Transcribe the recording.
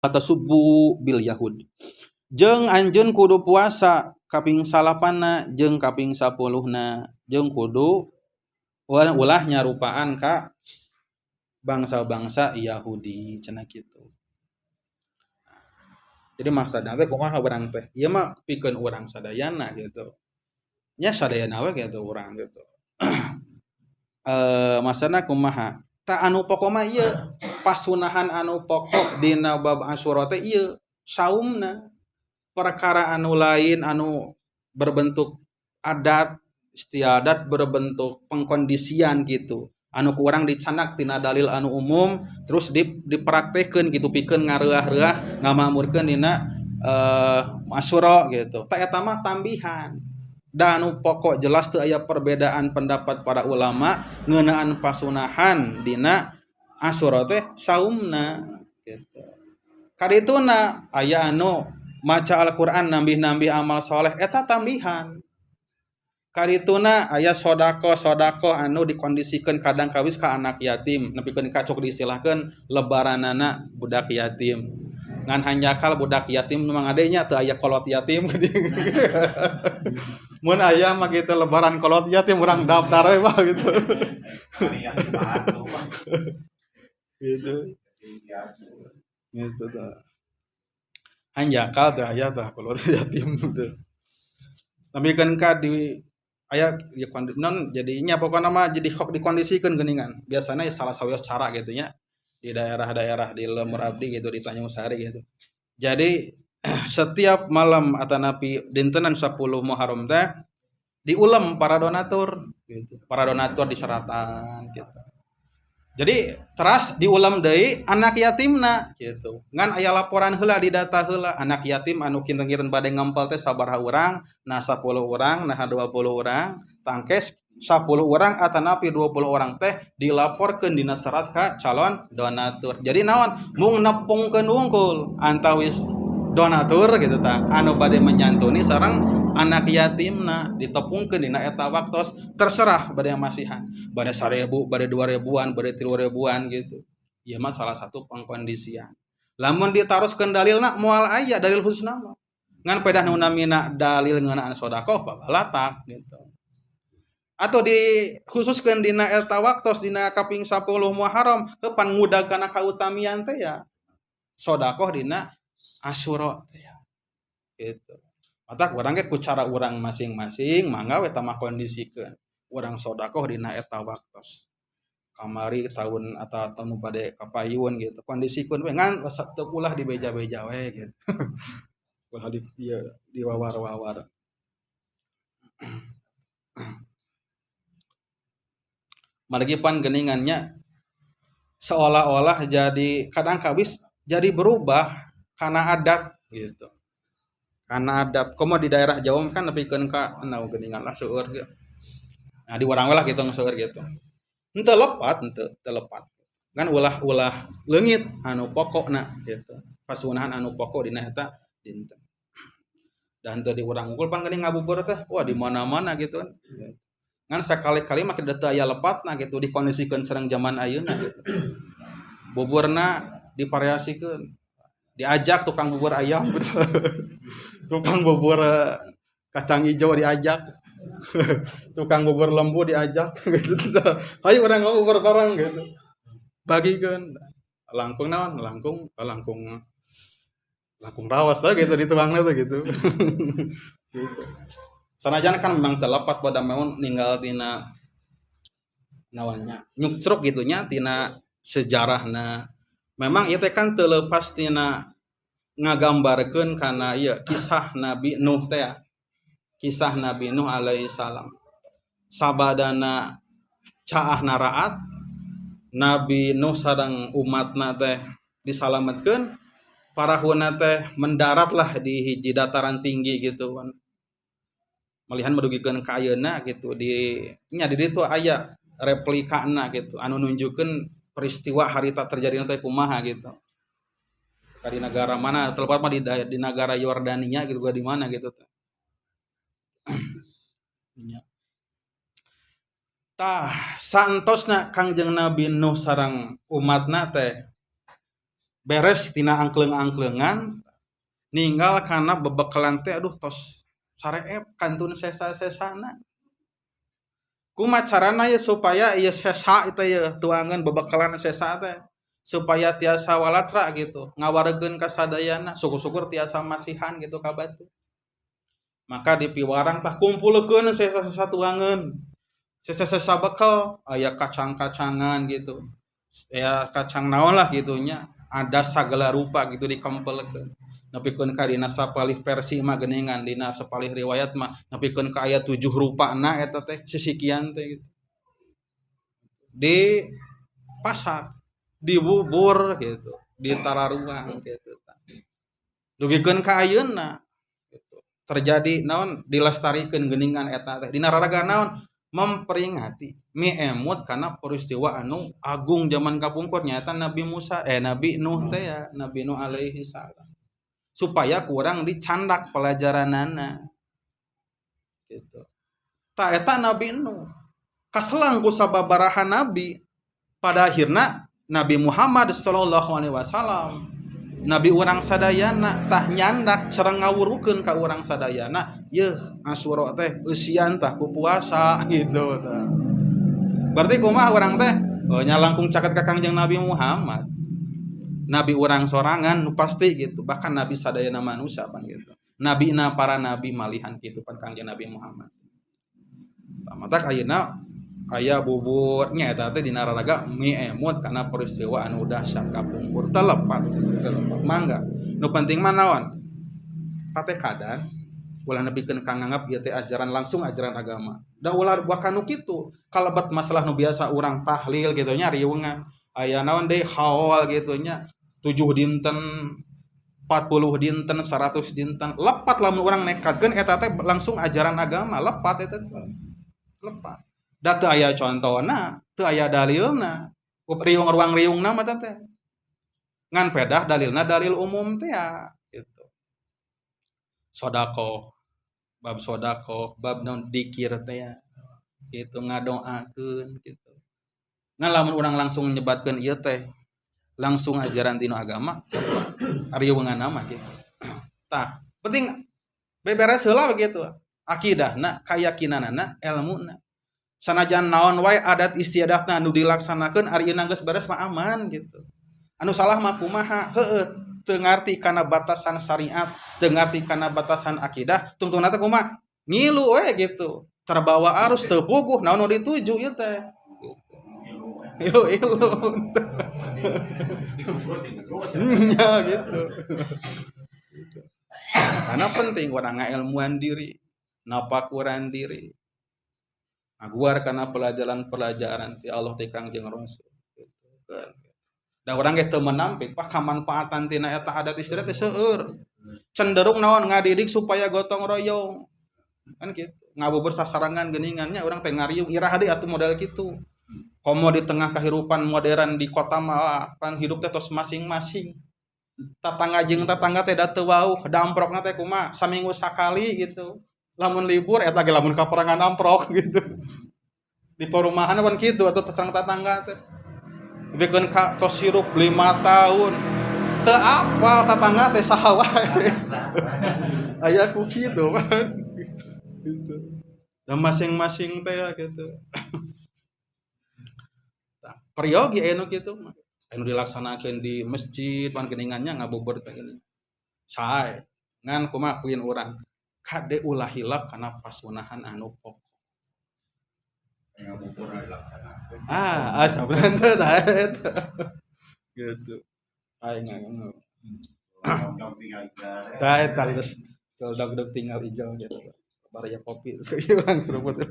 Tasyabbuh bil yahud, jeung anjeun kudu puasa kaping salapanna jeung kaping 10na, jeung kudu ulah nyarupaan ka bangsa-bangsa Yahudi cenah kitu. Jadi maksudna teh kumaha urang teh? Ieu mah pikeun urang sadayana gitu. Nya sadayana we gitu urang gitu. Maksudna kumaha? Tah, anu pokok mah ieu pasunahan anu pokok dina bab Asyura teh ieu saumna. Perkara anu lain anu berbentuk adat istiadat, berbentuk pengkondisian gitu, anu kurang dicanak tina dalil anu umum terus dipraktekeun gitu pikeun ngareuah-reuah ngamakmurkeun dina Asyura gitu. Tah, eta mah tambihan. Da anu pokok jelas teu aya perbedaan pendapat para ulama ngeunaan pasunahan dina Asyura teh saumna gitu. Kadituna aya anu maca Al-Qur'an, nambih-nambih amal soleh, eta tambihan. Kadituna aya sodakoh sodakoh anu dikondisikeun kadang kawis ka anak yatim, nepikeun ka cok diistilahkeun lebaranana budak yatim. Ngan hanjakal budak yatim memang adanya teu aya kolot yatim. Mun aya mah gitu lebaran kolot yatim, urang daftar we mah gitu. Gitu. Gitu tah. Hanjakal teu aya tah kolot yatim teu. Nepikeun ka di aya ya non jadinya pokokna mah jadi kok dikondisikeun geuningan. Biasana ya salah sawios cara gitu nya di daerah-daerah di lembur abdi gitu, di Tanjung Sari gitu. Jadi setiap malam atanapi dintenan 10 Muharram teh diulem para donatur gitu. Para donatur diseratan gitu. Jadi teras diulem deui anak yatimna gitu. Ngan aya laporan heula, di data heula anak yatim anu kinten-kinten bade ngempel teh sabaraha urang, nah 10 urang, nah 20 urang, tangkes 10 orang atanapi 20 orang teh dilaporkeun dina serat ka calon donatur. Jadi naon, mung nepungkeun wungkul antawis donatur gitu tah anu bade menyantuni sareng anak yatimna, ditepungkeun dina eta waktos, terserah bade masihan, bade 1000, bade 2000-an, bade 3000-an gitu. Ieu mah salah satu pengkondisian. Lamun ditaroskeun dalilna, moal aya dalil khususna mah. Ngan pedah nu namina dalil ngeunaan sedekah babalatak gitu. Atau dikhususkeun dina eta waktos dina kaping 10 Muharram, pan ngudag kana kautamian teh ya sedekah dina Asyura teh ya gitu. Matak urang ge ku cara urang masing-masing mangga we mah kondisikeun urang sedekah dina eta waktos. Kamari tahun atau tahun bade kapayun gitu, kondisikeun we, ngan teu ulah dibeja-beja we gitu, ulah di ieu diwawar-wawar. Margi pan geuningannya seolah-olah jadi kadang kawis jadi berubah karena adat gitu. Karena adat komo di daerah Jawa kan nepikeun ka naon geuningan lah seueur ge. Nah, di urang we lah gitu seueur gitu. Henteu lepat, henteu teu lepat. Kan ulah-ulah leungit anu pokokna gitu. Pasunahan anu pokok dina eta dinten. Dan teu di urang unggul pan geuning ngabubur teh, wah di mana-mana gitu kan. Ngan sakali-kali mah teu aya lepatna gitu, dikondisikeun sareng zaman ayeuna gitu. Buburna divariasikeun. Diajak tukang bubur ayam gitu. Tukang bubur kacang hijau diajak. Tukang bubur lembu diajak gitu. Ayo urang ngabubur bareng gitu. Bagikeun langkung naon? Langkung langkung langkung rawas lah gitu dituangna teh gitu. Gitu. Sanajan kan memang terlepat pada memang ninggal tina nawannya nyukcruk gitu nya tina sejarahna. Memang ieu teh kan teu leupas tina ngagambarkeun kana ieu kisah Nabi Nuh teh ya. Kisah Nabi Nuh alaihi salam. Sabadana caahna raat, Nabi Nuh sareng umatna teh disalametkeun, parahuna teh mendaratlah di hiji dataran tinggi gitu kan. Malihan medugikeun ka ayeuna gitu, di nya di ditu aya replikana gitu anu nunjukkeun peristiwa harita terjadi teh kumaha gitu. Di negara mana telepat mah, di negara Yordania gitu, di mana gitu teh. Nya. Tah, saentosna Kangjeng Nabi Nuh sareng umatna teh Beres tina angkleung-angkleungan ninggal kana bebekalan teh, aduh, tos sareep kantun sesa-sesana. Kumaha carana ya supaya ieu sesa itu ya tuangan bebekalan sesa teh supaya tiasa walatra gitu, ngawaregeun ka sadayana, syukur-syukur tiasa masihan gitu ka batur. Maka dipiwarang tah, kumpulkeun sesa-sesa tuangan, sesa-sesa bekal, aya kacang-kacangan gitu ya, kacang naon lah gitu nya, ada segala rupa gitu dikempelkeun nepikeun ka dina sapalih versi mah geuningan, dina sapalih riwayat mah nepikeun ka aya 7 rupana eta teh sisikian teh gitu. Di pasak dibubur gitu, di tararuang gitu, dugikeun ka ayeuna gitu. Terjadi naon, dilestarikeun geuningan eta teh dina raraga naon, memperingati, miemut karena peristiwa anu agung zaman kapungkur, nyata Nabi Musa, Nabi Nuh teh ya, Nabi Nuh alaihi salam, supaya kurang dicandak pelajaranana gitu. Ta eta Nabi Nuh kaselang ku sababaraha nabi, pada akhirna Nabi Muhammad sallallahu alaihi wasallam, nabi urang sadayana, tah nyandak sareng ngawurukeun ka urang sadayana, yeuh Asyura teh eusian tah ku puasa gitu tah. Berarti kumaha urang teh? Oh, nya langkung caket ka Kangjeng Nabi Muhammad, nabi urang sorangan nu pasti gitu, bahkan nabi sadayana manusia pan gitu, nabi na para nabi malihan gitu pan Kangjeng Nabi Muhammad. Tah, matak ayeuna aya buburnya eta teh dina raraga miemut kana peristiwa anu dahsyat kapungkur. Telepat telepat mangga, nu penting mah naon, patekadan ulah nepikeun ka nganggap ieu teh ajaran, langsung ajaran agama, da ulah bakal nu kitu kalebet masalah nu biasa urang tahlil gitu nya, riungan aya naon deui, haul gitu nya, 7 dinten, 40 dinten, 100 dinten. Lepat lamun urang nekatkeun eta teh langsung ajaran agama, lepat eta teh, lepat, da teu aya contona, teu aya dalilna, riung ruang riungna mah teh ngan pedah dalilna dalil umum teh ya gitu, sodako, bab sodako, bab naon, dikir teh ya gitu, ngadoakeun gitu. Ngan lamun urang langsung nyebatkeun ieu teh langsung ajaran dina agama, riungan mah gitu. Tah, penting beberes heula begitu akidahna, kayakinanana, elmuna, sanajan naon wae adat istiadatna anu dilaksanakeun, ari ieu geus beres mah aman gitu. Anu salah mah kumaha, heueuh teu ngarti kana batasan syariat, teu ngarti kana batasan akidah, tungtungna teh kumaha, ngilu we gitu, terbawa arus, teu puguh naon nu dituju ieu teh gitu. Ilu ilu ya gitu, karena penting urang ngailmuan diri, napakuran diri, aguar karena pelajaran-pelajaran ti Allah, ti Kangjeng Rasul gitu. Da urang ge teu menampik, Pak, kamanfaatan tina eta adat istiadat teh seueur, cenderung naon, ngadidik supaya gotong royong kan gitu, ngabubur sasarangan geuningannya, urang teh ngariung iraha deui atuh model kitu, komo di tengah kehidupan modern di kota mah pan hidup teh tos masing-masing, tetangga jeung tetangga teh da teu wauh, damprokna teh kumaha, saminggu sakali gitu lamun libur, eta ge lamun kaperangan amprok gitu. Di perumahan kan kitu atau sareng tetangga teh bikeun ka tos hirup 5 tahun teu apal tetangga teh saha wae, aya ku kitu kan gitu, dan masing-masing teh gitu. Tah, peryogi aya nu kitu mah anu dilaksanakeun di masjid pan geuningannya, ngabubur teh geuning sae. Ngan kumaha kuin urang, kade ulah hilap kana pasunahan anu pokok. Ah, astagfirullah tah eta gitu, aing nggak tah eta geus dog tinggal ijol gitu, baraya kopi langsung seruput.